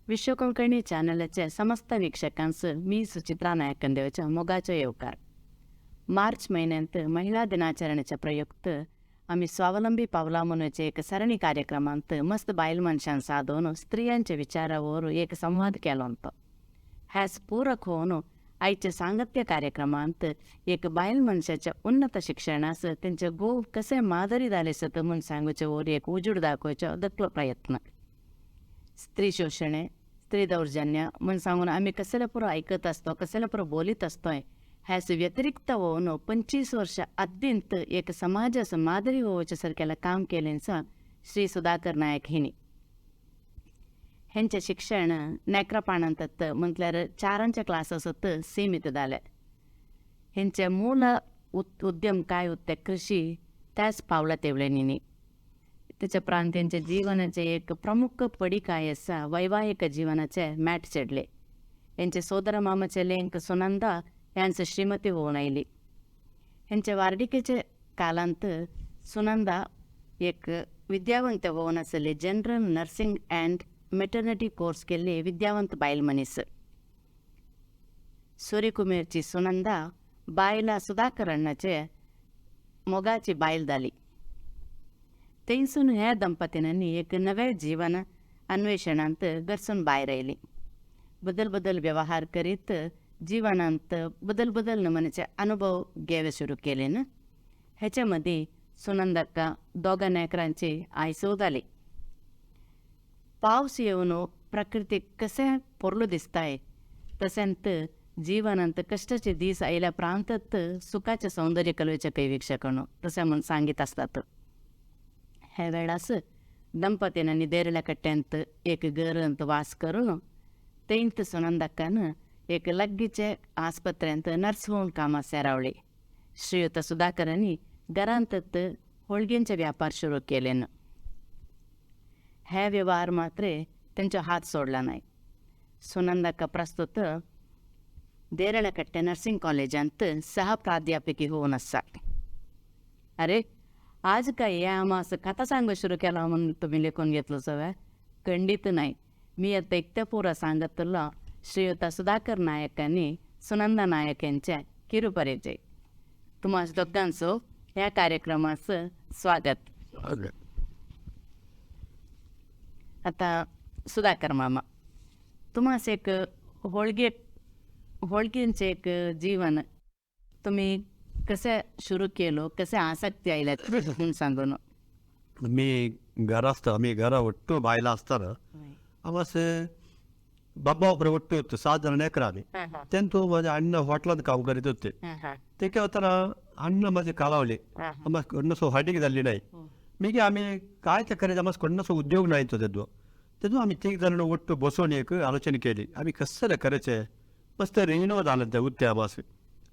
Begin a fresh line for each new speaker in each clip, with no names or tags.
विश्व कोंकणी चॅनलाच्या समस्त वीक्षकांस मी सुचित्रा नायकंदेवच्या मोगाचो येवकार. मार्च म्हयन्यांत महिला दिनाचरणेच्या प्रयुक्त आमी स्वावलंबी पावला म्हणूचे एक सರಣी कार्यक्रमांत मस्त बायल मनशां सादोवन स्त्रियांच्या विचारावर एक संवाद केलो. ह्यास पूरक होवन आयच्या सांगत्य कार्यक्रमांत एक बायल मनशाच्या उन्नत शिक्षणास तेंचे घोव कसे मादरी जाले सत म्हूण सांगूचे वर एक उजूड दाखोवचो दकलो प्रयत्न. स्त्री शोषणे, स्त्री दौर्जन्य म्हूण सांगून आमी कसले पुरो आयकत आसतो, कसले पुरो बोलीत आसतोय. ह्यास व्यतिरिक्त होवन 25 वर्षां आद्यंत एक समाजास मादरी होवचे सारकेलें काम केलेंचा श्री सुधाकर नायक हिणी. हेंचें शिक्षण नेकरापाणांत म्हटल्यार चारांच्या क्लासासत सीमित जालें. हेंचे मूल उद्यम काय उत्ते कृषी त्याच पावला तेवलेनी. त्याच्या प्रांत तेंच्या जीवनाचे एक प्रमुख पडी काय आसा वैवाहिक जीवनाचे मॅट चेडले. हेंचे सोदर मामाचे लेंक सुनंदा ह्यांचे श्रीमती होवन आयली. हेंचे वार्डिकेचे कालांत सुनंदा एक विद्यावंत होवन आसली, general nursing and maternity course केल्ली विद्यावंत बायल मनीस. सूर्यकुमेरची सुनंदा बायला सुधाकर अण्णाचे मोगाची बायल जाली. थंयसून ह्या दंपतींनी एक नवें जीवन अन्वेषणांत घरसून भायर आयली. बदल बदल व्यवहार करीत जीवनांत बदल बदल नमुन्याचे अनुभव घेवे सुरू केले ना. ह्याच्या मदीं सुनंदाका दोगां नेकरांची आयसो जाली. पावस येवन प्रकृतीक कशें पोरलो दिसताय तशेंच जीवनांत कश्टाचे दीस आयल्या प्रांतात सुखाचें सौंदर्य कलवेचे काही वीक्षकणो तशें म्हूण सांगीत आसतात. ह्या वेळास दंपतींनी देरल्या कट्ट्यांत एक घरांत वास करून थंयत सुनंदक्कान एक लागींचे आस्पत्र्यांत नर्स होऊन कामाक सेरावली. श्रीयुत सुधाकरांनी घरांतच होळगेंचे व्यापार सुरू केले. हे व्यवहार मात्र तेंचो हात सोडला नाही. सुनंदक्का प्रस्तुत देरळकट्टे नर्सिंग कॉलेजांत सह प्राध्यापकी होऊन आसा. अरे, आज काय हे आमास कथा सांगू सुरू केला म्हणून तुम्ही लेखून घेतलं सगळं? खंडित नाही. मी आता एकट्या पुरा सांगतलो श्रीयुत सुधाकर नायक आणि सुनंदा नायक यांच्या किरुपरिचय. तुम्हा दोघांचो ह्या कार्यक्रमाचं स्वागत. आता सुधाकर मामा, तुम्हास एक होळगे होळगेंचे एक जीवन तुम्ही कसे सुरू केलो, कसे आसक्ती आयल्या म्हणून सांगून.
मी घरा आसता, आमी घरा ಒಟ್ಟು बायलां आसतना आमी बाबा उपरे ಒಟ್ಟು ಇತ್ತು 7 ಜನ नेकरा आमी. तेंतू माझ्या अण्ण हॉटेलांत काम करीत होते. ते काय वतना अण्ण माझे कालावले, आम्हा कोणसो हाटीक जाल्ली नाही. मागीर आमी काय ते करायचं, आम्हा कोणसो उद्योग नाही तो. तेदो तेदो आमी तीग जाण ಒಟ್ಟು बसून एक आलोचना केली, आमी कसले करायचे. मस्त रिणो झालं ते उत्ते आमास.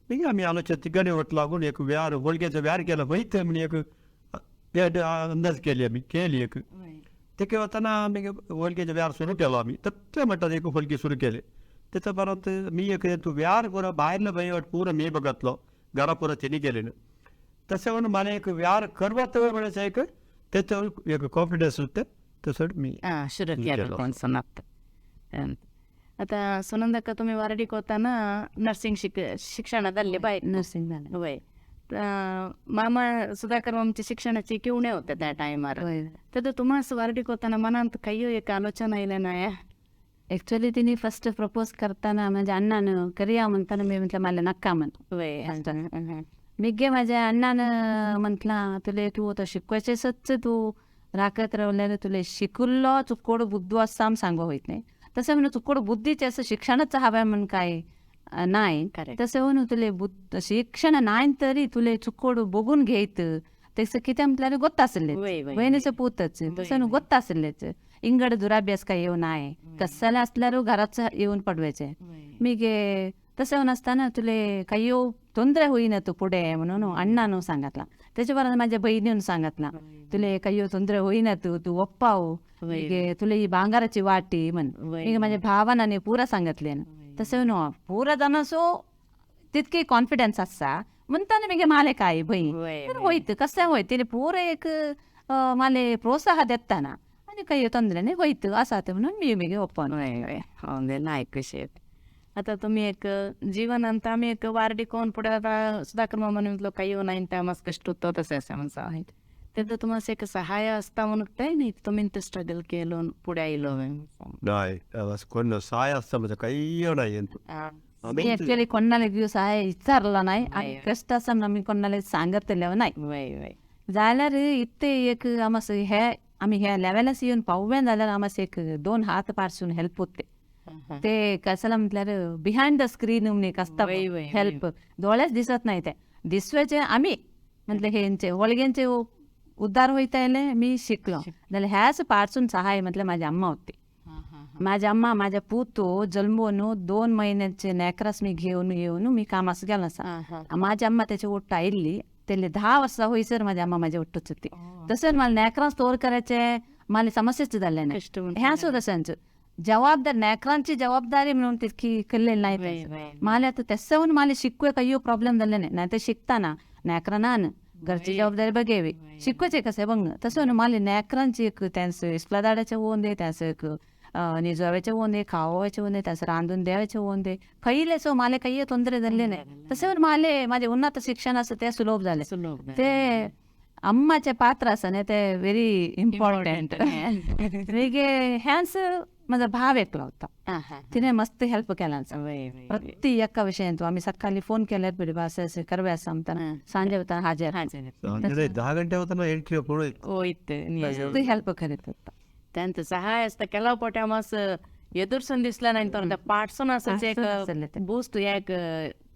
मागीर आमी आलोचना तिगांनी ಒಟ್ಟು लागून एक व्यार होळगेचो व्यार केला वयता म्हण एक अंदाज केली आमी केली एक. ते वतना आमी होळगेचो व्यार सुरू केलो. आमी तत्वे म्हणटात एक होळगी सुरू केले. त्याच्या परत मी एक तूं व्यार पुरो भायरलो वहिवट पुरो मी बघतलो, घरा पुरो तेणी केले. तशें म्हणून मला एक व्यार करवत म्हळ्यार एक तेचो एक कॉन्फिडन्स होते तसं मी
सुरू केलं. कोणसनात आता सुनंदಕ್ಕ, तुम्ही वारडीक होताना नर्सिंग शिक्षणाದಲ್ಲಿ बाय
नर्सिंग झालं.
वय मामा सुधाकर मामचे शिक्षणाची किवणे होते त्या टायमार. तर तुम्हाला वारडीक होताना मनांत काही एक आलोचना आयल्या ना?
ॲक्च्युली तिने फर्स्ट प्रपोज करताना माझ्या अण्णानं करूया म्हणताना मी म्हटलं मला नका म्हण. मी माझ्या अण्णानं म्हटलं तुले तू आता शिकवायचे सच्च तू राखत रावल्याने तुले शिकलो चुकोड बुद्धू असं आम सांगू होत नाही. तसं म्हणून चुकोड बुद्धीचे असं शिक्षणच हवं म्हणून काय नाही. तसं म्हणून तुले बुद्ध शिक्षण नाही तरी तुले चुकोड बघून घेत तसं किती म्हटल्याने गोत्तासले बहिणीचं पूतच तसं गोत्तासलेच इंगड दुराभ्यास काय येऊ नाही कसाला असल्यावर घरात येऊन पडवायचे. मी गे तसं नसताना तुले काही येऊ ತೊಂದರೆ होईना तू पुढे म्हणून अण्णानं सांगितला. त्याच्याबरोबर माझ्या बहिणीनं सांगितला तुले काही ತೊಂದರೆ होईना तू तू ಒಪ್ಪಾವು तुला ही भांगाराची वाटी म्हण. ಈಗ माझ्या भावानाने पुरा सांगितले. तसं न्हू पुरा जाणासो तितकी कॉन्फिडन्स आसा म्हणताना मागीर माले काय बहीण होयत कसं होय तिने पुरा एक माले प्रोत्साह देताना. आनी काही ತೊಂದರೆ नाही होयत आसा तें म्हणून मी मागीर ओपन.
वय वय नाही कशें आता तुम्ही एक जीवनांत आमी एक वारडी कोण पुढे आता सुधाकर मामा म्हटलं काही नाही त्या मस्त कष्ट होतं तसं असं म्हणसा तेन्ना तुम्हाला एक सहाय्य असता म्हणून ते नाही तुम्ही ते स्ट्रगल केलं पुढे आयलो.
नाही असं कोण सहाय असता म्हणजे काही नाही.
मी ऍक्च्युअली कोणाला सहाय विचारलं नाही आणि कष्ट असं आमी कोणाला सांगतले नाही.
वय वय
जाल्यार इतके एक आमस हे आमी ह्या लेवलास येवन पाववे जाल्यार आमस एक दोन हात पाडसून हेल्प होते. ते कशाला म्हटल्यार बिहाइंड the screen म्हणून एक आसता हेल्प, दोळेच दिसत नाही ते दिसवेचे आमी म्हटले हेंचे होळगेंचे उद्धार वयताले मी शिकलो जाल्यार ह्याच पाडसून सहाय म्हटल्यार माझी अम्मा होती. माझी अम्मा माझ्या पूतो जल्मून 2 महिन्याचे नेकरास मी घेऊन येऊन मी कामास गेलो आसा. माझी अम्मा त्याची ओट्ट आयिल्ली तेले 10 वर्सां होयसर माझी अम्मा माझ्या ओट्टूच होती. तशेंच मला नेकरांच तोर करायचे मला समस्याच जाल्ले नाही. ह्या सुद्दां तशेंच जबाबदारी नेकरांची जबाबदारी म्हणून तितकी केल्लेली नाही मला. आता तसं मला शिकवे काही प्रॉब्लेम जाल्ले नाही. नाही तर शिकताना नेकरां घरची जबाबदारी बघावी शिकवायचे कसं बघ तसं मला नेकरांची एक त्यांचं इस्कुला धाडायचे होऊन दे, त्यांचं एक निजवायचे होऊन दे, खावायचे होऊन दे, त्यांचं रांधून द्यायचे होऊन दे, खैले मला काही ತೊಂದರೆ जाल्ले नाही. तसं मला माझे उन्नत शिक्षण असं ते सुलभ झाले. ते अम्माचे पात्र आसा न्ही ते व्हेरी इम्पॉर्टंट. मागीर ह्यांच माझा भाव एकलो होता तिने मस्त हेल्प केला प्रति एका विषयांत. आम्ही सकाळी फोन केल्यार बरी असं असें करवे आसा म्हणटाना सांजे वता हाजेर
10 गंटे वतना एंट्री
मस्त हेल्प करीत होता.
त्यांचं सहाय असता केला पोट्या मस्त एदुरसून दिसला नाही तर पाटसून असं एक बूस्ट एक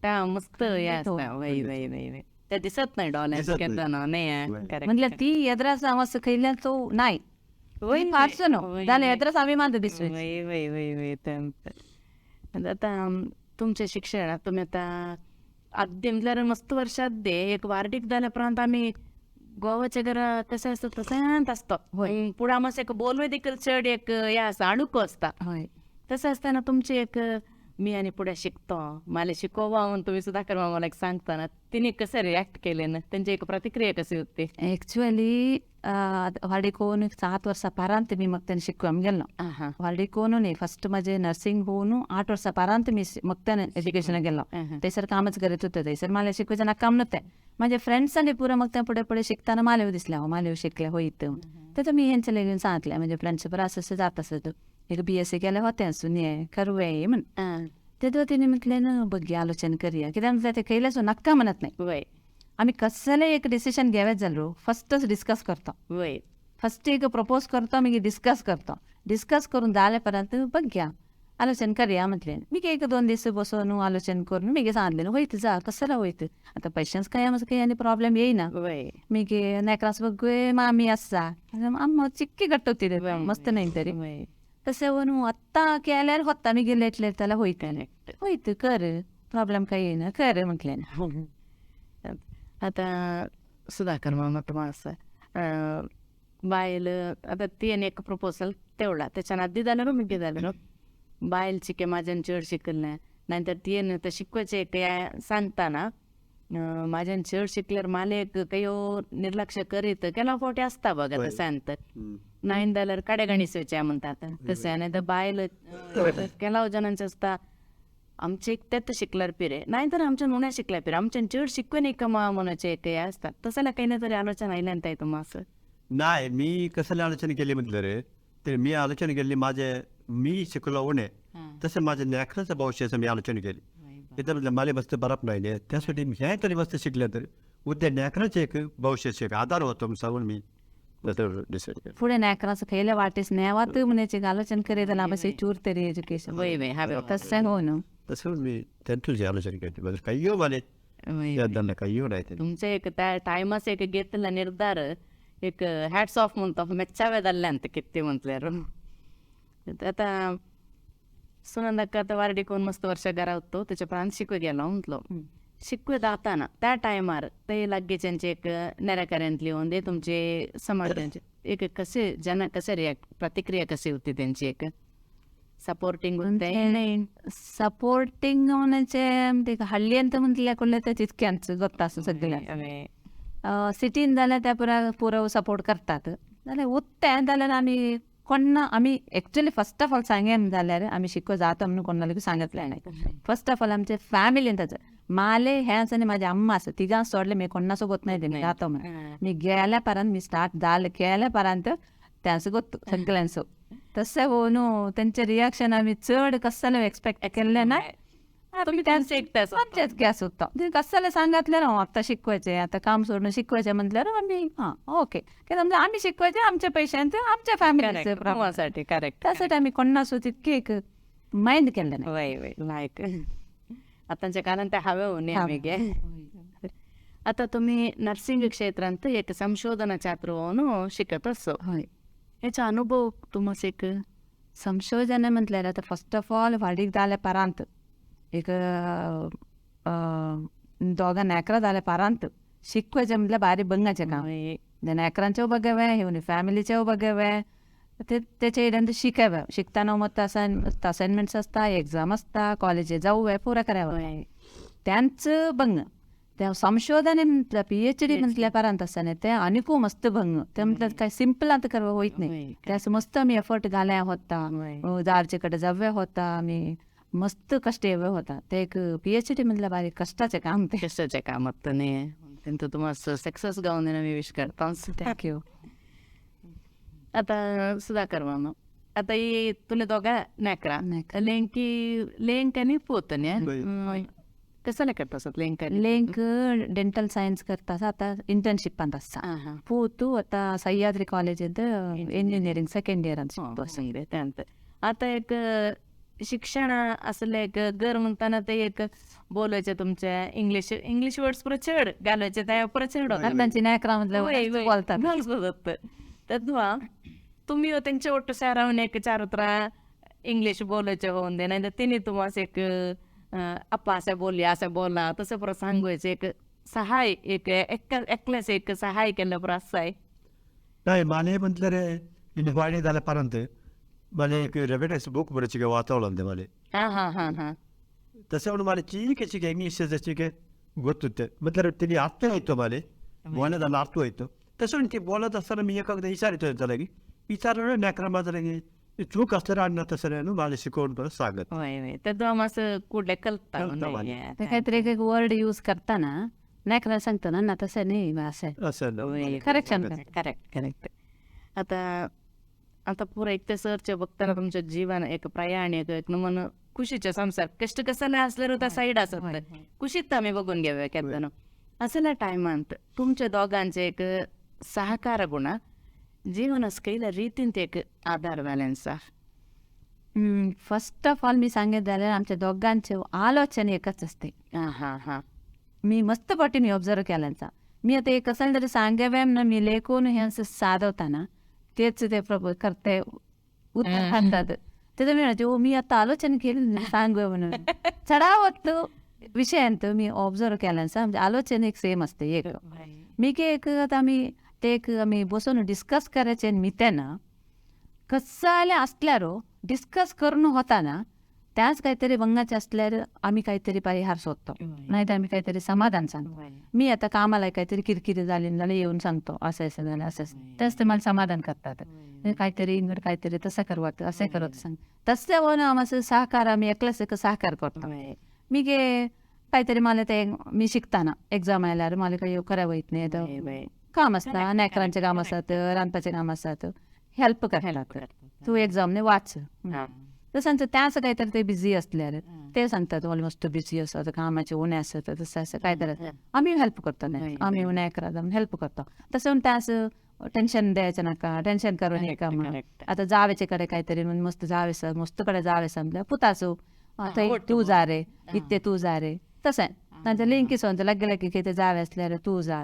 त्या मस्त हे असता. वय वय वय वय ते दिसत नाही डॉलर केतना नाही
म्हटल्यार ती एदरास हांव खयल्यान तो नाही फारसो न्हू जाल्यार एदरास आमी मात दिसू.
वय वय वय वय आता तुमचें शिक्षण तुमी आतां आद्य म्हटल्यार मस्त वर्षात दे एक वार्डीक जाल्या उपरांत आमी गोवाच्या घरा कशें आसता तशेंच आसता. पूण आमस एक बोलवे देखील चड एक हें आसा अणुको आसता. तशें आसतना तुमचें एक मी आनी फुडें शिकतो मला शिकोवा म्हणून तुमी सुधाकर मामाला एक सांगताना तिने कसं रिॲक्ट केलें ना त्यांची एक प्रतिक्रिया कशी होती?
ऍक्च्युअली वार्डीक 7 वर्सां परांत मी मग त्याने शिकवून गेलो. वार्डीक न्ही फस्ट माझे नर्सिंग होऊन 8 वर्सां परांत मी मग त्याने एज्युकेशन गेलो. थंयसर कामच करीत होते थंयसर मला शिकवायचं ना काम नव्हते. माझ्या फ्रेंड्सांनी पुरा मग त्या पुढे पुढे शिकताना मला दिसले हो मला शिकले होईत. तर मी ह्यांच्या लगेन सांगितलं म्हणजे फ्रेंड्स बरं असं असं जात असत एक BSc केलं होते असून हे करूया म्हण. तेव्हा तिने म्हटलं ना बघ आलोचन करूया कित्याक म्हटल्यार ते खयलेच नक्का म्हणत नाही. आम्ही कसले एक डिसिशन घ्यावेच जालो फस्टच डिस्कस करतो.
वय
फस्ट एक प्रपोज करतो मागीर डिस्कस करतो. डिस्कस करून जाले पर्यंत बघ आलोचन करूया म्हटलें. मी एक 2 दीस बसून आलोचन करून मागीर सांगलें वयत जा कसला वयत आतां पैशांच काय आमकां काही आनी प्रॉब्लेम येयना. मागीर नेकरांच बघ मामी आसा आम चिक्की घट्ट होती मस्त नाही तरी तशें न्हू आत्तां केल्यार होता मागीर लेट लेट जाल्यार वयतलें वयत कर प्रॉब्लेम काय येयना कर म्हटलें.
आता सुधाकर मामा तुम्हाला बायल आता तिने एक प्रपोजल तेवढा त्याच्या आधी जालें न्हू मागीर जालें न्हू बायल शिके म्हाज्यान चड शिकलें नाहीतर तियेन आतां शिकवचें एक सांगतना म्हाज्यान चड शिकल्यार मला एक कयो निर्लक्ष करीत केला फावटी आसता बघा तशें तर नाही जाल्यार कडेगणीसचे म्हणटात तशें. आनी आतां बायल केला जणांचें आसता आमचे एक तेत शिकल्यार पिरे नाही तर आमच्या उण्या शिकल्यार पिरे आमच्यान चड शिकून एक म्हणचे एक हें आसता तसं काही ना तरी आलोचन आयलें ताय तुमा असं?
नाही मी कसले आलोचन केली म्हटलं रे ते मी आलोचन केली माझे मी शिकलो उणे तसं माझ्या लेकराच्या भविष्याचं मी आलोचन केली. तिथं म्हटलं मला वस्तू बरप नाही त्यासाठी मी ह्या तरी वस्तू शिकल्या तरी उद्या लेकराचे एक भविष्याचे एक आधार होतो सांगून मी
फुडें नेकरांचो खयले वाटेस नेवात म्हणे आलोचन करीत जाल्यार आमी चूर तरी एज्युकेशन तशें हो न्हू
तसं मी त्यांचं आलोचन केली काही येऊ मला काही येऊ नाही.
तुमचे एक त्या टायमास एक घेतला निर्धार एक हॅट्स ऑफ म्हणतो मेच्चावे जाल्ले ಅಂತ किती म्हटल्यार. आता सुनंदक्का आता वार्डीक मस्त वर्ष घरा होतो त्याच्या प्रांत शिकू गेलो म्हटलो शिकू जाताना त्या टायमार ते लागींच्यांचे एक नेरेकऱ्यांतली होऊन तुमचे समाजांचे एक कसे जन कसे रिॲक्ट प्रतिक्रिया कशी होती त्यांची एक सपोर्टिंग होते?
सपोर्टिंग म्हणजे हल्ली ಅಂತ म्हटल्या कुठल्या तर तितक्यांच गोत्ता असं सगळ्या सिटीन जाल्यार त्या पुरा पुरो सपोर्ट करतात जाल्यार उत्तें जाल्यार आमी कोण्णा आमी एक्चुअली फर्स्ट ऑफ ऑल सांगेन जाल्यार आमी शिको जाता म्हणून कोणाला सांगितलें नाही. फर्स्ट ऑफ ऑल आमचे फॅमिलीन ताचं माले हे आसा आनी माझी अम्मा आसा तिगां सोडले मी कोण्णासो गोत नाही ते मी जातो म्हणून. मी गेल्या परांत मी स्टार्ट जाले केल्या परांत त्यांचं गोत्तु सगळ्यांचो तसं होऊन त्यांचे रिॲक्शन आम्ही चड कसले एक्सपेक्ट केले नाही.
तुम्ही त्यांचे एकट्याच
आमचेच गॅस होता ते कसले सांगितलं ना आता शिकवायचे आता काम सोडून शिकवायचे म्हटल्यावर आम्ही हां ओके कारण आम्ही शिकवायचे आमच्या पैशांचे आमच्या फॅमिलीचे
साठी करेक्ट.
त्यासाठी आम्ही कोणासो तितके एक माइंड केलं नाही.
वय वय लायक आतांच्या कारण ते हवे हो आम्ही गे. आता तुम्ही नर्सिंग क्षेत्रांत एक संशोधना छात्र होऊन शिकत असो,
हय.
हेचो अनुभव तुमस एक
संशोधन म्हटल्यार आता फर्स्ट ऑफ ऑल व्हाडीक जाल्या परांत एक दोगां नेकरां जाल्या परांत शिकवायचें म्हटल्यार बारी बंगाचें काम. नेकरांचें बघावे हेवनी फॅमिलीचें बघावे ते तेचे येयल्यान ते शिकावे शिकताना मग असायनमेंट्स आसता एक्झाम आसता कॉलेजे जावं पुरा करावं त्यांचं बंग. त्या संशोधन म्हटलं PhD म्हटल्या परांत आसतना ते आनीकू मस्त भंग ते म्हटल्यार काय सिंपल आतां करवा वयत नाही त्यास मस्त आमी एफर्ट घाल्या होता दारचे कडे जावे होता आमी मस्त कष्ट येवे होता ते एक PhD म्हटल्यार बारीक कष्टाचें काम ते
कष्टाचें काम आत्तां न्ही तेंतू तुमकां सक्सेस गावून आमी विश करता.
Thank you.
आतां सुधाकर मामा आतां ही तुले दोगां नेकरां लेंकी लेंक आनी पूत न्ही कसले करता आसत लेंक?
लेंक डेंटल सायन्स करता आसा आतां इंटर्नशिपांत आसा. पूत आतां सह्याद्री कॉलेजींत इंजिनियरींग सेकंड इयरांत शिकता.
तेंत आतां एक शिक्षण असले एक घर म्हणताना ते एक बोलायचे तुमचे इंग्लिश इंग्लिश वर्ड्स पुरो चड घालवायचे ते पुरो चड
तांची नेकरां म्हटल्यार बोलतात.
तद्वा तुमी तेंचे ಒಟ್ಟು शारावन एक चार उतरां इंग्लिश बोलायचे होऊन दे नाही तर तिने तुम्हाला एक अप्पा अशें बोलया अशें बोला तशें पुरो सांगुचे एक सहाय एक एकल्याच एक सहाय केल्लें पुरो आसाय.
नाही माले म्हटल्यार वाणी जाल्या परांत माले एक रेवेटेस बूक बरोवचे वातावरण ते माले.
हां हां हां हां
तशें म्हणून माले चिके चिके इंग्लिश चिके ಗೊತ್ತುತ್ತೆ म्हटल्यार तेणी अर्थ येतो माले बोलत अर्थ येतो तशें म्हणून ती बोलत आसतना मी एकाक विचारितो येता की विचारून नेकरा माझं चूक असल्यार अण्णा तसं न्हू माले शिकोवन परत सांगत.
वय वय तेदो मातसो कुडले कल्ता
ते काहीतरी एक एक वर्ड यूज करताना नेकरा सांगता ना तसं नाही असं
असं
करेक्शन.
Correct correct. आतां आतां पुरो एक ते सरचे बघताना तुमच्या जीवन एक प्रयाण एक एक नमन खुशीचे संसार कष्ट कसले असल्यार त्या सायड आसत कुशीत आमी बघून घेवया केन्ना असल्या टायमांत तुमच्या दोगांचे एक सहकार गुण जीवन कैला रीतीन ते एक आधार balance.
First of all मी सांगत जाल्यार आमच्या दोगांचे आलोचन एकच असते.
हां हां हां
मी मस्त पाटी मी ऑब्झर्व केल्यांचा मी आता एक असेल तरी सांगावे ना मी लेखून हे असं साधवताना तेच ते प्रपोज करते उत्तर सांगतात ते मी म्हणते ओ मी आता आलोचन केली सांगू म्हणून चढावत विषयांत मी ऑब्झर्व केल्यांचा म्हणजे आलोचन एक सेम असते एक मी की एक आता आमी ते एक आमी बसून डिस्कस करायचे मी त्यांना कसले असल्यार डिस्कस करून होताना त्याच काहीतरी बंगाचे असल्यार आम्ही काहीतरी परिहार शोधतो नाही तर आम्ही काहीतरी समाधान सांगतो. मी आता कामाला काहीतरी किरकिरी झाली झालं येऊन सांगतो असं असं झालं असं असं त्याच ते मला समाधान करतात काहीतरी इंगड काहीतरी तसं करवत असं करत सांग तसं होऊन आम्हाला सहकार आम्ही एकलाच एक सहकार करतो. मी गे काहीतरी मला ते मी शिकताना एक्झाम आल्यावर मला काही करावं येत नाही तर काम असता नेकरांचे काम असतात रांदपाचे काम असतात हेल्प करतात तू एक्झामने वाच तर सांगतात त्याच काहीतरी ते बिझी असल्यार ते सांगतात ऑलमोस्ट बिझी असतात कामाचे उणे असतात तसं असं काहीतरी आम्ही हेल्प करतो नाही आम्ही उणे करा हेल्प करतो तसं त्यास टेन्शन द्यायचं नका टेन्शन करू नका म्हणून. आता जावेचे कडे काहीतरी मस्त जावेस मस्त कडे जावेस म्हटल्यार पुताचो थंय तूं जा रे इत्ते तूं जा रे तशें तांच्या लिंकी सोन लगे लगे कितें जावे असल्यार तूं जा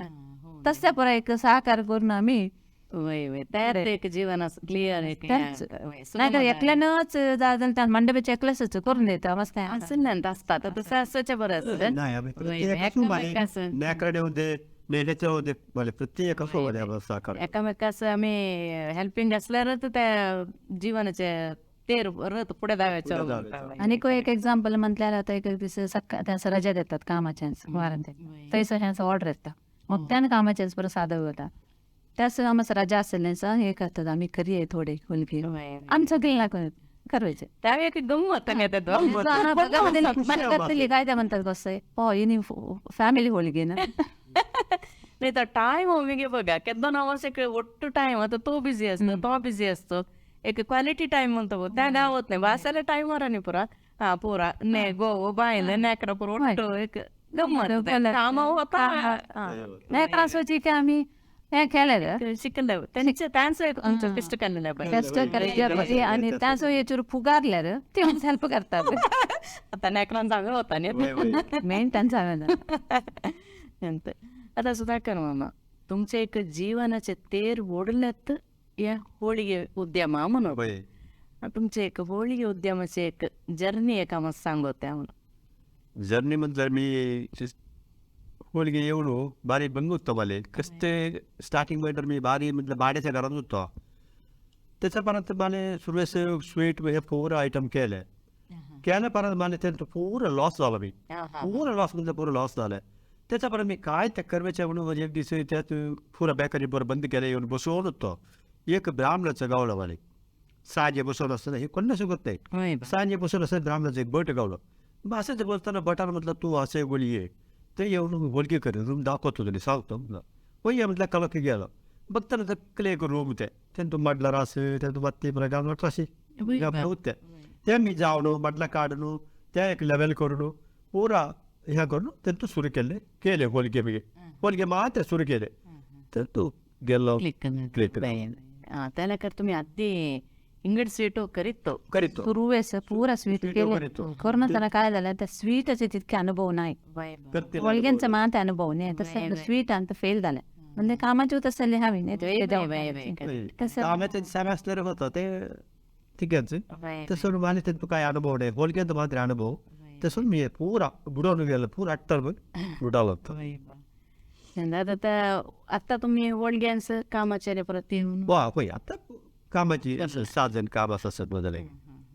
तशें पुरो एक सहकार करून आमी
वय वय तयार एक जीवन क्लियर
नाही तर एकल्यानच जाल्यार मंडपाचे एकल्याच करून दिता मस्त
आसलें आसता तसं आसचें बरें आसता.
नाही आमी प्रत्येक असो
एकामेकास आमी हेल्पिंग असल्यारच त्या जीवनाचे तेर रथ पुढे धावायचो.
आनी एक एक्झाम्पल म्हटल्यार आतां एक दीस सकाळ त्या रजा देतात कामाच्या वारांत थंयसर ह्यांचो ऑर्डर येता मग त्यान कामाचें बरो सादो वता. त्यास आमचं रजा असेल हे करतात आम्ही करी थोडे होलगे आम्ही सगळे करायचे.
त्यावेळी एक गंमत नाही त्यात.
काय ते म्हणतात कसं आहे हो इनी फॅमिली होळगे ना.
नाही तर टाइम होमिगे बघा केद्दो आवश्यक ಒಟ್ಟು टाइम आता तो बिझी असतो तो बिझी असतो एक क्वालिटी टाइम म्हणतो बघ, त्या गावत नाही वासायला टाइम वर नाही पुरा हा पुरा ने गो बायल नेकरा पुरा ಒಟ್ಟು एक गंमत काम होता.
नाही त्रास व्हायची की आम्ही हे केलेलं
शिकले त्यांचे त्यांचं एक आमचं कष्ट केलेलं आहे.
कष्ट करायचे आणि त्यांचं याच्यावर फुगारल्यार ते हेल्प करतात.
आता नेकरांचा चांगलं होता नाही
मेन त्यांचा
ಅಂತ. आता सुधाकर मामा तुमचे एक जीवनाचे तेर ओढल्यात या होळिगे उद्यम म्हणून तुमचे एक होळिगे उद्यमाचे एक जर्नी एक आम्हाला सांगोते म्हणून.
जर्नी म्हटलं मी होळगे येऊन भारी बंग होतो मला कसं ते स्टार्टिंग मध्ये मी भारी म्हटलं भाड्याच्या घरात होतो. त्याच्यापर्यंत मला सुरुवात स्वीट हे पूर्ण आयटम केले केल्यापर्यंत मला त्यांचं पूर्ण लॉस झाला. मी पूर्ण लॉस म्हणजे पूर्ण लॉस झालं. त्याच्यापर्यंत मी काय त्या करवायच्या म्हणून म्हणजे एक दिवस त्यात पुरा बेकरी बरं बंद केलं येऊन बसवून होतो. एक ब्राह्मणाचं गावलं मला सांजे बसवलं असतं हे कोण शकत नाही. सांजे बसवलं असतं ब्राह्मणाचं एक बट गावलं. मग असंच बोलताना बटाला म्हटलं तू असे गोळी ये ते येऊन होलकी करेन रूम दाखवतो तुला सांगतो म्हटलं. होय म्हटलं कलक गेलं बघताना तर एक रूम ते त्यांचं मडला रास त्यांचं बत्ती गावलं अशी होत्या ते मी जाऊन मडला काढून त्या एक लेवल करून पुरा ह्या करून त्यांचं सुरू केले केले होलगे मी होलगे मात्र सुरू केले तर तू गेलो क्लिक.
त्याला कर तुम्ही आधी इंगड स्वीट करीत
करीतो
सुरुवेस पुरा स्वीट केले करून त्याला काय झालं त्या स्वीटचे तितके अनुभव नाही होळग्यांचा मात्र अनुभव नाही तसं स्वीट ಅಂತ फेल झालं म्हणजे कामाचे होत असेल हवी नाही
कामाचे असलेलं होतं ते ठीक आहे. तसं मला त्यांचा काय अनुभव नाही होळग्यांचा मात्र अनुभव. तसं मी पुरा बुडवून गेलं पुरा अट्टर बघ बुडावलं होतं.
आता आता तुम्ही होळग्यांचं कामाच्या प्रती
वा होय आता कामाची साधन काम असतात बदल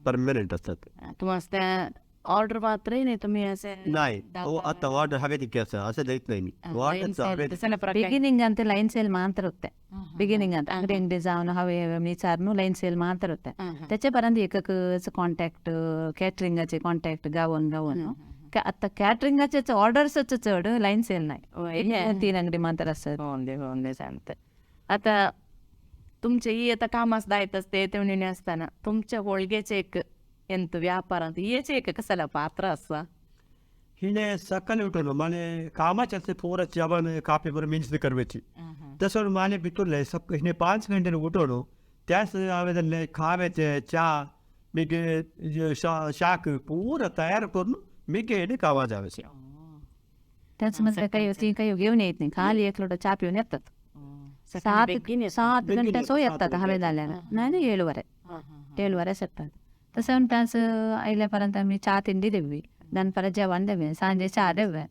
परमनंट असतात.
तुम्हाला त्या ऑर्डर मात्र नाही तुम्ही असे
नाही आता ऑर्डर हवे तितके असं असं देत नाही मी.
बिगिनिंग ಅಂತ ಲೈನ್ ಸೇಲ್ मात्र होते बिगिनिंग ಅಂತ ಅಂಗಡಿ ಅಂಗಡಿ जाऊन हवे विचारून लाईन सेल मात्र होते. त्याच्यापर्यंत एकच कॉन्टॅक्ट कॅटरिंगाचे कॉन्टॅक्ट गावून गावून आता कॅटरिंगाचे ऑर्डर्सच चढ लाईन सेल नाही तीन अंगडी मात्र असत.
होऊन सांगते आता तुमचे ही आता कामास दायत असते तेवढे असताना तुमच्या होळगेचे एक ಎಂತ व्यापार ಅಂತ याचे एक कसाला पात्र असा
हिने सकाळी उठवलं माने कामाचे असते पोरं जेवण कापे बरं मीन्स करवायची तसं माने भितरले सब हिने 5 घंटे उठवलो त्याच आवेदन खाव्याचे चहा मी शाक पूर्ण तयार करून मी गेले कामा जायचे.
त्याच म्हणजे काही काही घेऊन येत नाही खाली एक लोट चहा पिऊन येतात. 7 ಗಂಟೆ सो येतात हवे झाल्याला नाही नाही 7:15 7:15 येतात. तसं त्याचं आयल्यापर्यंत आम्ही चहा तिंडी देवी नंतर जेवण देवे सांजे चहा देवे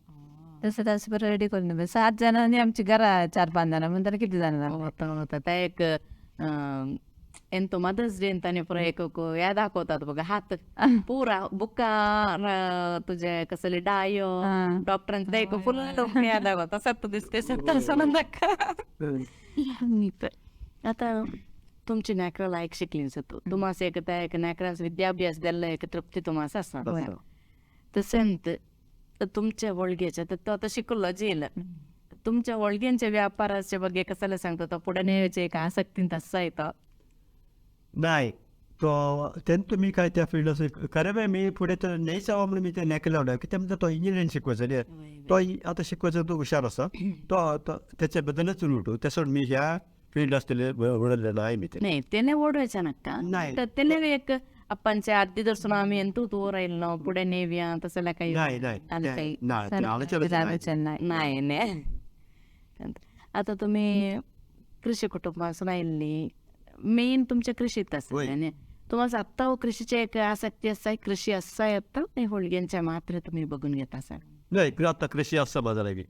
तसं तसं बरं रेडी करून देवे. 7 जणांनी आमची घरा 4-5 जण म्हणतात किती जण
होता होता त्या एक ಎಂತ मदर्स डे ಅಂತಾನೆ ಪುರ एक या दाखवतात बघा हात पुरा बुका तुझे कसले डायो डॉक्टरांचं एक फुल या दाखवतात सत्य दिसते सत्तर नका. आता तुमची नॅकराला एक शिकली तू तुम्हाला एक त्या एक नॅकरास विद्याभ्यास दिला एक तृप्ती तुम्हाला असा तसं तुमच्या होळगेच्या तर तो आता शिकलो जेल तुमच्या होळग्यांच्या व्यापाराच्या ಬಗ್ಗೆ कसाला सांगतो तो पुढे न्यायचे एक आसक्ती तसं येतं.
नाही तो त्यांचं मी काय त्या फील्ड असं खरं मी पुढे तर नाही जावं म्हणून मी ते नाही लावलं की त्यामध्ये तो इंजिनिअरिंग शिकवायचा तो आता शिकवायचा तो हुशार असा तो त्याच्याबद्दलच उलटो तसं मी ह्या फील्ड असलेले ओढलेलं आहे मी ते.
नाही त्याने ओढवायचा नक्का
नाही
तर त्याने एक आपणच्या आधी दर्शन आम्ही ಎಂತೂ तोर ना पुढे नेव्या तसं काही
नाही नाही
नाही नाही. आता तुम्ही कृषी कुटुंबासून आयिल्ली मेन तुमच्या कृषीत असते तुम्हाला आत्ता कृषीची एक आसक्ती असा कृषी असा येतं नाही होळग्यांच्या मात्र तुम्ही बघून घेता असाल.
नाही आता कृषी असं माझं नाही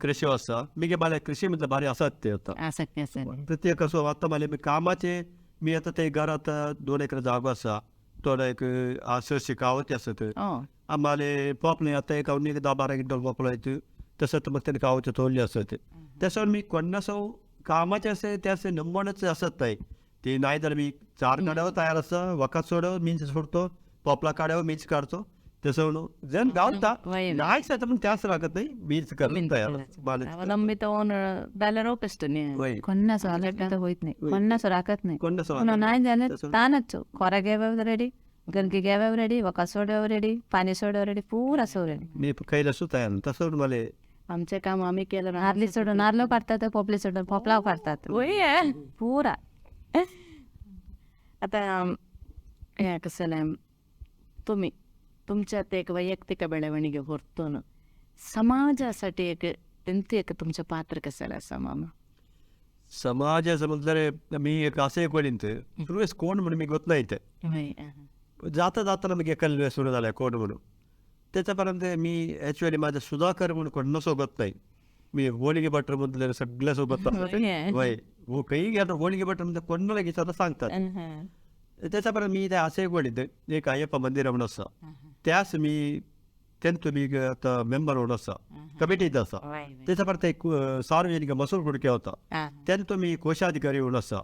कृषी असा मी मला कृषी म्हटलं भारी आसक्ती आता
आसक्ती असेल
तर ते कसं आता मला मी कामाचे मी आता ते घरात 2 एकर जागा असा थोडं एक असं शिकावं असत आम्हाला पॉपले आता एक 10-12 क्विंटल पॉपला येतं तसं तर मग त्याने कावचे तोडले असत. त्याच्यावर मी कोणासो कामाचे असे ते असे नंबरच असत नाही ते नाही तर मी चार काढावं तयार असतं वखत सोडव मीच सोडतो पोपला काढावं मीच काढतो तसं म्हणून जण गावता
वय.
नाही तर पण त्याच लागत नाही मीच करून तयार मला
अवलंबित होऊन जाल्यार कष्ट न्ही.
वय.
कोणाच अवलंबित होत नाही, कोणाच राखत नाही.
कोणाच
कोण नाही झालं
तसं-
तानच खोराक घ्यावे रेडी, गंदगी घ्यावे रेडी, वका सोडव रेडी, पाणी सोडव रेडी, पुरा सो रेडी.
मी कैला सुद्धा तयार तसं मला
आमचे काम आम्ही केलं ना.
नारली सोडून नारलो काढतात, पोपले सोडून पोपलाव काढतात.
वय.
पुरा.
आता हे कसं तुम्ही तुमच्यात एक वैಯಕ್ತಿಕ ಬೆಳವಣಿಗೆ ಹೊರತून समाजासाठी एक त्यांचे एक तुमचं पात्र कशाला असा मामा?
समाजाचं म्हटल्यार मी एक असे एक वडीन सुरवेस कोण म्हणून मी गोत नाही ते जाता जाताना मी कल्ले सुरू झालं कोण म्हणून त्याच्यापर्यंत मी ॲक्च्युअली माझं सुधाकर म्हणून कोण सोबत नाही मी होलिगे भट्टर म्हटलं सगळ्या सोबत वय हो काही घ्या होलिगे भट्टर म्हणजे कोणाला घेतलं सांगतात. त्याच्यापर्यंत मी त्या असे एक वडील एक अय्यप्पा मंदिर म्हणून असं त्यास मी त्यांचं मी आता मेंबर म्हणून असा कमिटीत असा त्याच्यापर्यंत एक सार्वजनिक मसूर कुडके होता त्यांचं मी कोशाधिकारी म्हणून असा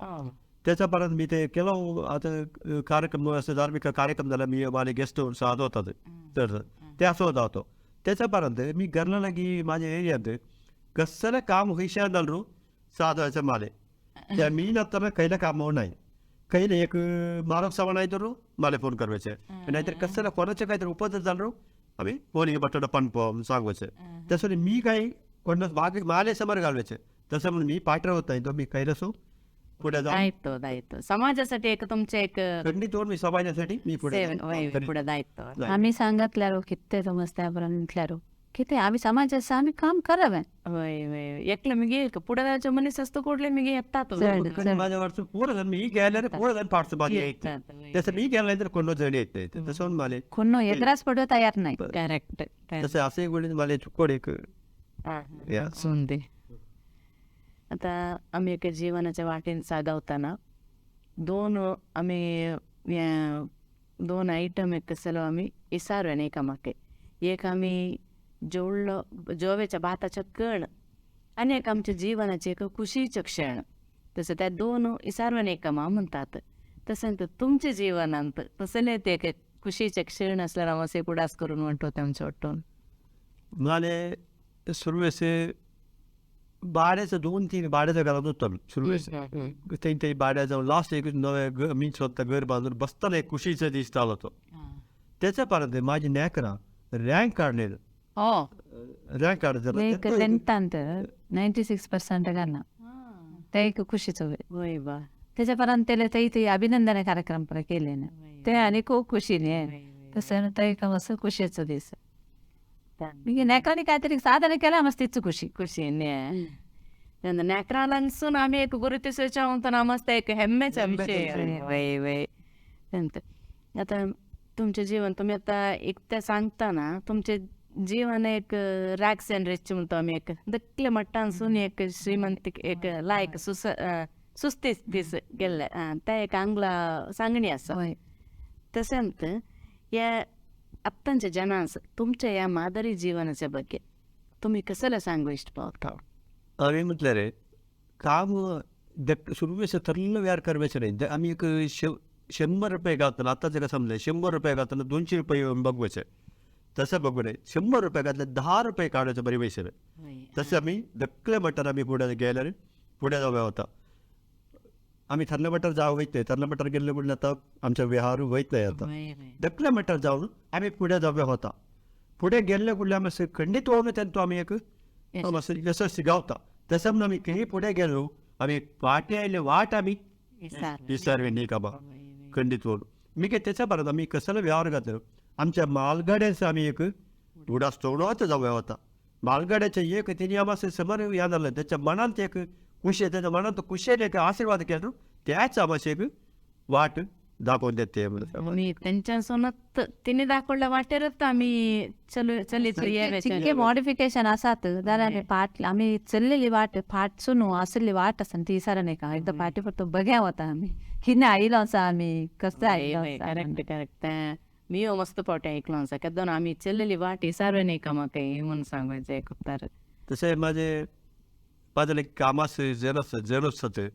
त्याच्यापर्यंत मी ते केलं. आता कार्यक्रम असं धार्मिक कार्यक्रम झाला मी माझे गेस्ट साध होता तर ते असं होता होतो. त्याच्यापर्यंत मी घरला की माझ्या एरियात कसलं काम होईशा झालो साधवायचं माले त्या मी नसताना कैला काम नाही कैले एक मारक सामान आहे तर मला फोन करायचे नाहीतर कसलं कोणाचं काहीतरी उपद्र झालो आम्ही फोन बटाटा पण सांगायचं. तसं मी काही कोणाच मागे माले समोर घालवायचे तसं म्हणून मी पाठवत नाही तो मी कैलासो पुढे जाऊन
दायित्व दायित्व समाजासाठी एक तुमचे एक
खंडित होऊन मी समाजासाठी मी पुढे
पुढे दायित्व.
आम्ही सांगितल्यारो किती समजत्यापर्यंत म्हटल्यारो किती आम्ही समाजाचं आम्ही काम करावे.
वय वय एकलं मी गे पुढे जायचं मनीस असतो कुठले मी येतात.
माझ्या वरचं पोरं जण मी गेल्या रे पोरं जण फारसं बाकी येत तसं मी गेला नाही तर कोण जण येत नाही तसं म्हणून मला
कोण एत्रास पडो तयार नाही.
करेक्ट.
तसं असे एक वेळी मला चुकोड एक या.
सुंदे आता आम्ही एका जीवनाच्या वाटेन सागावताना दोन आम्ही दोन आयटम एक कसलो आम्ही इसारो एकामाके एक आम्ही जोडलो जोवेच्या भाताचं कण आणि एक आमच्या जीवनाचे एक खुशीचं क्षण तसं त्या दोन इसारवन एकामा म्हणतात तसं तर तुमच्या जीवनांत तसं नाही ते एक खुशीचे क्षण असल्यावर आम्हाला उडास करून म्हणतो आमच्या वाटून.
मला सुरवेसे भाड्याचं 2-3 भाड्याच्या घरात होतो आम्ही सुरवेस ते ते भाड्या जाऊन लास्ट एक नवे मी स्वतः घर बांधून बसताना एक खुशीचं दिसत आलो होतो. त्याच्यापर्यंत माझी नॅकरा रँक काढलेलं
हो
रँक काढायचं
एक टेन्थांत 96% घालना ते एक खुशीचं.
वय बा.
त्याच्यापर्यंत त्याला ते ते अभिनंदन कार्यक्रम पण केले ना ते आणि खूप खुशीने तसं ते एक असं खुशीचं दिस मी नॅकरांनी काहीतरी साधन केलं मस्त तीच खुशी.
ಖುಷಿ ನೆಕ್ರಾಲನ್ಸು आम्ही एक गुರುತಿಸೋಚ ಅಂತ मस्त एक हेम्मेचा विषय. वय वय नंतर आता तुमचे जीवन तुम्ही आता एकट्या सांगताना तुमचे जीवन एक रॅक्स अँड रिच म्हणतो आम्ही एक दक्कले मट्टांसून एक श्रीमंत एक लायक सुस सुस्तीस दीस गेल्ले त्या एक आंग्ला सांगणी आसा. तशेंच या आत्तांच्या जनांस तुमच्या या मादरी जीवनाच्या ಬಗ್ಗೆ तुम्ही कसला सांगू इष्ट पावता?
आम्ही म्हटलं रे काम सुरवेस ठरलेलं व्यार करायचं नाही. आम्ही एक 100 रुपये घातलं आताच का समजा 100 रुपये घातलं 200 रुपये बघवायचे तसं बघू नये 100 रुपये घातले 10 रुपये काढायचं बरे पैसे तसं आम्ही दक्कले मटर आम्ही पुढे गेल्या रे पुढे जाऊया होता. आम्ही थर्ल मटर जावं वैत नाही थर्ल मटर गेले म्हणलं आता आमच्या विहार वैत नाही आता दक्कले मटर जाऊन आम्ही पुढे जाऊया होता. पुढे गेले कुठले आम्ही खंडित होऊन त्यांतो आम्ही एक यशस्वी गावता तसं म्हणून आम्ही काही पुढे गेलो आम्ही वाटे आले वाट आम्ही विसरवे नाही का बा खंडित होऊन मी काय त्याच्या परत आम्ही कशाला व्यवहार घातलो आमच्या मालगाड्यांचा आम्ही एक उडास तोडवत जाऊया होता. मालगाड्याच्या एक त्यांनी आम्हाला समोर या झालं त्याच्या मनात एक खुशी त्याच्या मनात खुशीने एक आशीर्वाद केला त्याच आम्हाला एक वाट दाखवून देते.
मी त्यांच्या सोबत तिने दाखवल्या वाटेरच आम्ही चलू चलित
चिक्के मॉडिफिकेशन आसात जाल्यार आमी फाट आमी चल्लेली वाट फाटसून आसली वाट आसा ती सारा नाही का एकदा फाटी फक्त बघ्या वता आमी कितें आयलो आसा आमी कसं आयलो.
Correct correct. मी मस्त पावटी ऐकलो आसा केदोन आमी चल्लेली वाट इसारवे नाही का म्हाका हें म्हणून सांगायचें एक तर.
तशें माझे माझ्या कामास जेलस जेलस होते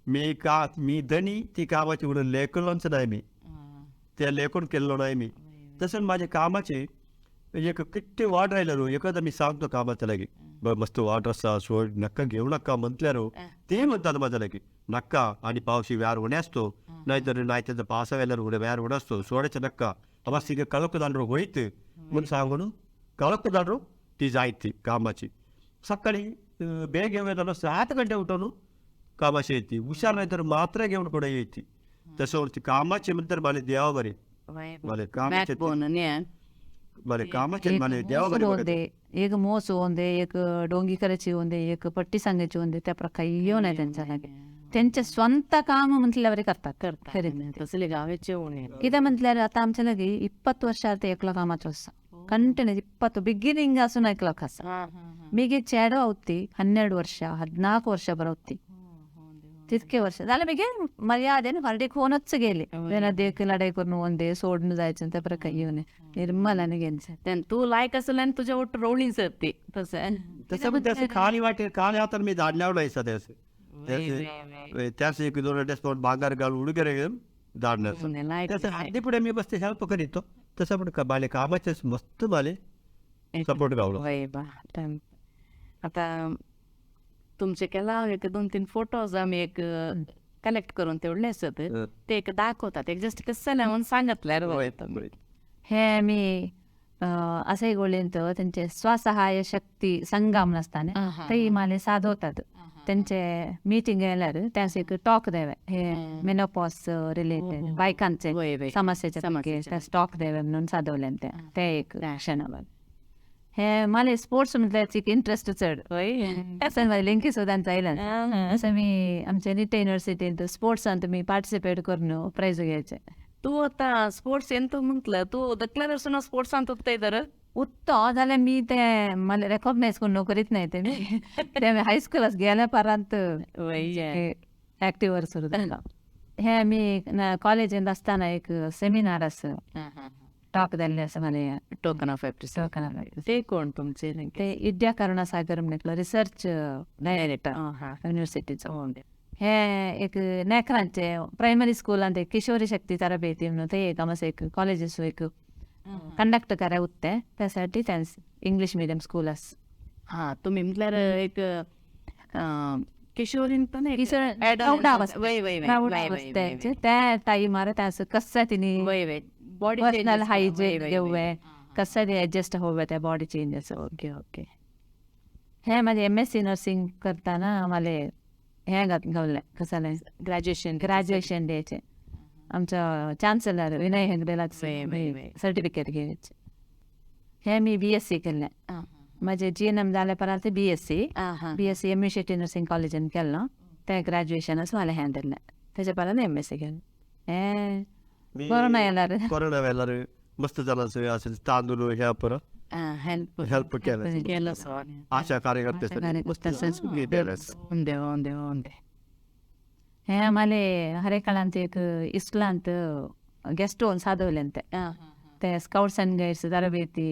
मी का मी धनी ती कामाची म्हणून लेखलोच नाही मी ते लेखून केलो नाही मी. तसं माझ्या कामाचे एक किती वाढ राहिलं एखादा मी सांगतो कामाच्या लागी मस्त वाट असा सोड नक्का घेऊ नका म्हटल्यारो ते म्हणतात माझ्या लागी नक्का आणि पावशी व्यार होणे असतो नाहीतर नाही त्याचा पावसा वेळेला होणे व्यार होणे असतो सोडायचं नक्का आम्हा सिगे कळकदांडरो होईत म्हणून सांगून कळकदांडरो ती जायती कामाची. सकाळी बेग घेऊन 7 घंटे उठवून कामाशी येते हुशार नाही तर मात्रा घेऊन कुठे येते. तसं कामाचे म्हणतात मला देवा बरे मला कामाचे मला कामाचे मला देवा बरे.
एक मोस होऊन एक डोंगी करायची होऊन एक पट्टी सांगायची होऊन त्या प्रकार येऊ नाही त्यांच्या लागे त्यांचे स्वतः काम म्हटल्यावर करतात खरे
तसले गावाचे होणे
कितें म्हटल्यार आतां आमच्या लागी 20 वर्षां ते एकलो कामाचो आसा कंटिन्यू 20 बिगिनिंग आसून एकलो आसा. मिगे चेडो होती 12 वर्ष 14 वर्ष बरोवती तितके वर्ष जाल्यार मिगे मर्यादेन हळदीक होऊनच गेले देख लढाई करून होऊन दे सोडून जायचं त्या प्रकार येऊन निर्मलाने गेले.
तू लायक असेल आणि तुझ्या ಒಟ್ಟು रोळी सरते तसं
तसं पण त्याचं खाली वाटे खाली आता मी धाडल्यावर नाही त्याचं त्याचं एक दोन डेस्पॉट भांगार घालून उडगेरे घेऊन धाडणार त्याचं हाती पुढे मी बसते हेल्प करीतो तसं पण माले कामाचेच मस्त माले सपोर्ट गावलो.
आता तुमचे केला एक 2-3 फोटोज आम्ही एक कलेक्ट करून तेवढले असत ते एक दाखवतात एक जस्ट कसं म्हणून सांगितलं.
हे मी असंही गोळींत त्यांचे स्वसहाय शक्ती संगम नसताना ते माले साधवतात त्यांचे मीटिंग येल्यार त्यास एक टॉक द्यावे हे मेनोपॉज रिलेटेड बायकांचे समस्येचे टॉक द्यावे म्हणून साधवले ते एक क्षणावर. हे मला स्पोर्ट्स म्हटल्यार एक इंट्रस्ट चड असं माझ्या लिंकी सुद्दां जायला असं मी आमच्या निटे युनिव्हर्सिटींत स्पोर्ट्सान मी पार्टिसिपेट करून प्रायज घ्यायचे.
तू आता स्पोर्ट्स ಎಂತ म्हटलं तू दकल्यार स्पोर्ट्स ಅಂತ ಹೋಗ್ತಾ ಇದ್ದಾರೆ
उत्तो जाल्यार मी ते मला रेकॉग्नायज करून करीत नाही ते मी ते हायस्कुलास गेल्या परांत ऍक्टिव्ह सुरू जालो. हे मी कॉलेजींत आसतना एक सेमिनार आसा टॉक दिल्ले आसा मला
टोकन ऑफ एप्रिसिएशन ते कोण तुमचे
ते विद्या करुणासागर म्हटलं रिसर्च डायरेक्टर युनिव्हर्सिटीचो. हे एक नेकरांचे प्रायमरी स्कूलांत एक किशोरी शक्ती तरबेती म्हणून ते एक आमचं एक कॉलेजीस एक कंडक्ट कराय उत्ते त्यासाठी त्यांचं इंग्लिश मिडियम स्कूल आस.
हां तुम्ही म्हटल्यार एक किशोरीन पण
त्या टाइमार त्याचं कसं तिने
बॉडी
पर्सनल हायजीन घेऊये कसं ते ॲडजस्ट होवे त्या बॉडी चेंजेस.
ओके ओके
हे माझे MSc nursing करताना आम्हाला हे गावले कसं
ग्रॅज्युएशन
ग्रॅज्युएशन द्यायचे आमचं चान्सलर विनय हेगडेला सर्टिफिकेट घ्यायचे. हे मी BSc केले माझे GNM जाल्या परांत BSc M Shetty nursing कॉलेजीन केलं ते ग्रॅज्युएशनच मला हें दिलें त्याच्या परांत MSc केलं. हे कोरोना येणार
कोरोना वेळार मस्त जाणांचो असेल तांदूळ ह्या परत
हेल्प
हेल्प केलं
केलं.
आशा कार्यकर्ते.
हे आम्हाला हरेकळांत एक इस्लांत गेस्ट होऊन साधवले ते ते स्काउट्स अँड गाईड्स तरबेती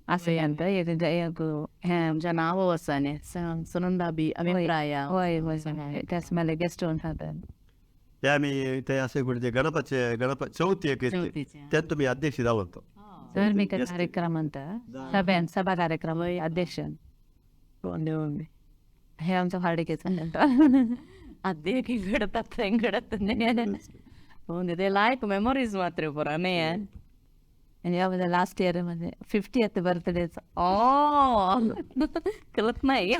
असं ಅಂತ एक
हे आमच्या नाव वसाने सुनंदा बी अभिप्राय
होय होय त्याच मला गेस्ट होऊन साधवले.
ते आम्ही ते असे कुठे गणपती गणपती चौथी एक त्यात तुम्ही अध्यक्ष होतो
धार्मिक कार्यक्रम ಅಂತ सभೆ सभा कार्यक्रम अध्यक्ष हे आमचं हार्डिकेच
ಅದೇ घडतात घडत ते लायक मेमोरीज मात्र पुरा नाही.
लास्ट इयर मध्ये 50th बर्थडेच
कळत नाही.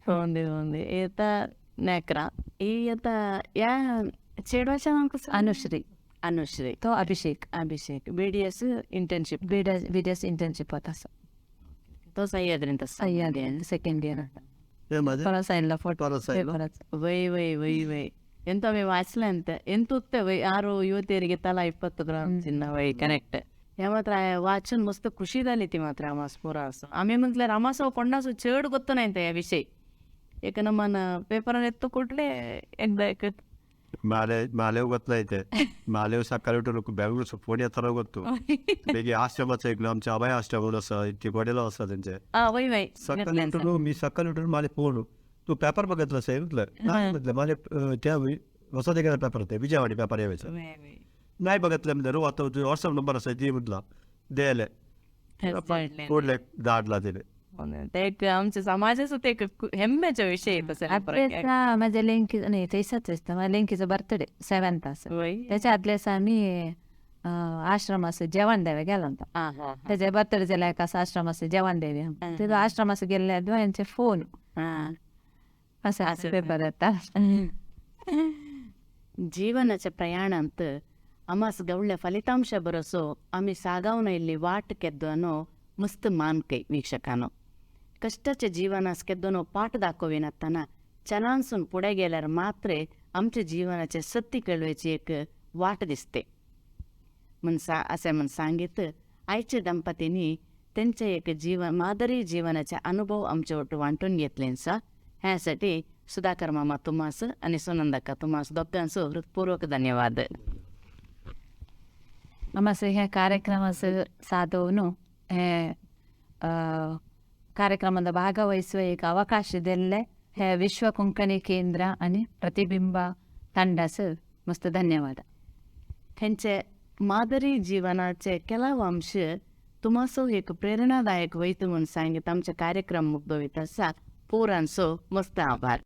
होऊन होऊन येता नेकरा ही आता या चेडवाच्या नाव कसं?
अनुश्री.
अनुश्री
तो अभिषेक.
अभिषेक BDS internship
BDS internship होता.
तो सह्याद्रींत
सह्याद्री सेकंड इयर परत फोटो
वय वय वय वय ಎಂತ ಮೇ ವಾಚಲೆ ಅಂತ ಎಂತ ವೈ ಯಾರು ಯುವತಿಯರಿಗೆ ತಲಾ 20 ಗ್ರಾಮ್ ಚಿನ್ನ ವೈ ಕರೆಕ್ಟ್. हे मात्र वाचून मस्त खुशी झाली ती मात्र आमास पुरा असं आम्ही म्हटल्यार आमासो कोणाचो चड ಗೊತ್ತ नाही या विषय एक नमन पेपरान येतो कुठले एकदा एक
माले मालेव ಗೊತ್ತಲ್ಲ ಐತೆ. मालेव सकाळी उठून बँगलोर फोन येताना ಗೊತ್ತು. बेगी आश्रमाचं एक आमच्या अभय आश्रम आसा, ते वडील आसा तेंचे.
वय वय.
सकाळी उठून मी सकाळी उठून माले फोन, तू पेपर बघितलं साहेब म्हटलं नाही, म्हटलं माले त्या वसंत पेपर होते, विजयवाडी पेपर यायचं नाही बघितलं म्हटलं. रो आता व्हॉट्सअप नंबर असाय ती म्हटला द्यायला कोडले धाडला तिने.
ते एक आमच्या समाजाचो ते एक हेम्मेचो विषय तसं.
आदल्या माझ्या लेंकी नाही तैसाच असतं, माझ्या लेंकीचं बर्थडे 7th असं,
वय.
त्याच्या आदल्या दिवसा आम्ही आश्रमाचं जेवण द्यावे गेला होता. त्याच्या बर्थडे झाला एक असं आश्रमाचं जेवण द्यावे, तिथं आश्रमाचं गेले दोघांचे फोन असं असं पेपर येतात.
ಜೀವನच्या ಪ್ರಯಾಣಂತ ಅಮಾಸ್ ಗೌಳ್ಯ ಫಲಿತಾಂಶ ಬರಸೋ ಆಮಿ ಸಾಗಾವನ ಇಲ್ಲಿ ವಾಟ್ ಕೆದ್ದನೋ ಮಸ್ತ್ ಮಾನ್ಕೈ ವೀಕ್ಷಕಾನೋ. कष्टाच्या जीवनास केद्दनो पाठ दाखविनातना चलांसून पुढे गेल्यार मात्रे आमच्या जीवनाचे सत्य कळवायची एक वाट दिसते म्हण सा असे म्हण सांगित आयच्या दंपतींनी त्यांच्या एक जीवन मादरी जीवनाचे अनुभव आमच्या ಒಟ್ಟು वांटून घेतलेंसा. ह्यासाठी सुधाकर मामा तुम्हास आणि सुनंदक्का तुम्हास दोघांसो हृदपूर्वक धन्यवाद.
आमचं ह्या ಕಾರ್ಯಕ್ರಮ ಸಾಧವನು हे ಕಾರ್ಯಕ್ರಮದ ಭಾಗವಹಿಸುವ एक ಅವಕಾಶ दिल्ले हे विश्व कोंकणी केंद्र आणि प्रतिबिंब ತಂಡस मस्त धन्यवाद.
त्यांचे मादरी जीवनाचे ಕೆಲವು अंश तुम्हासो एक प्रेरणादायक वैत म्हणून सांगित आमचे कार्यक्रम मुग्धवित आसा. पोरांचो मस्त आभार.